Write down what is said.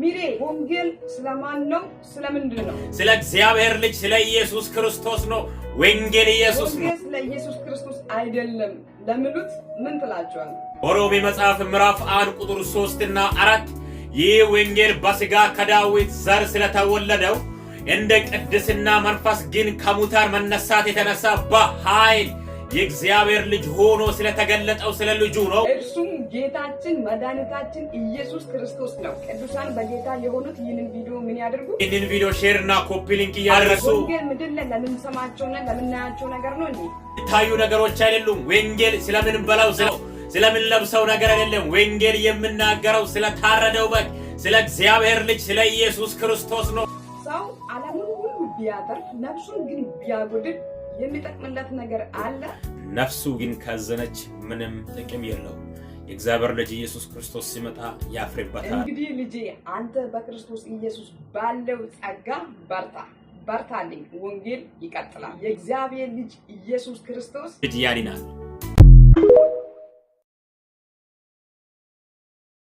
ሚሬ፣ ወንጌል ስለማን ነው? ስለምንድን ነው? ስለ እግዚአብሔር ልጅ ስለ ኢየሱስ ክርስቶስ ነው። ወንጌል ኢየሱስ ነው። ወንጌል ስለ ኢየሱስ ክርስቶስ አይደለም ለሚሉት ምን ትላቸዋል? በሮሜ መጽሐፍ ምዕራፍ 1 ቁጥር 3 እና 4 ይህ ወንጌል በሥጋ ከዳዊት ዘር ስለተወለደው እንደ ቅድስና መንፈስ ግን ከሙታን መነሳት የተነሳ በኃይል የእግዚአብሔር ልጅ ሆኖ ስለተገለጠው ስለ ልጁ ነው። እርሱም ጌታችን መድኃኒታችን ኢየሱስ ክርስቶስ ነው። ቅዱሳን በጌታ የሆኑት ይህንን ቪዲዮ ምን ያደርጉ? ይህንን ቪዲዮ share እና copy link እያደረሱ ወንጌል ምድር ላይ ለምንሰማቸውና ለምናያቸው ነገር ነው እንዴ? የሚታዩ ነገሮች አይደሉም። ወንጌል ስለምንበላው ስለምንለብሰው ነገር አይደለም። ወንጌል የምናገረው ስለታረደው በግ ስለ እግዚአብሔር ልጅ ስለ ኢየሱስ ክርስቶስ ነው። ሰው ዓለሙን ሁሉ ቢያተርፍ ነፍሱን ግን ቢያጎድል የሚጠቅምለት ነገር አለ? ነፍሱ ግን ካዘነች ምንም ጥቅም የለውም። የእግዚአብሔር ልጅ ኢየሱስ ክርስቶስ ሲመጣ ያፍርበታል። እንግዲህ ልጄ፣ አንተ በክርስቶስ ኢየሱስ ባለው ጸጋ በርታ፣ በርታልኝ። ወንጌል ይቀጥላል። የእግዚአብሔር ልጅ ኢየሱስ ክርስቶስ ልጅ ያድናል።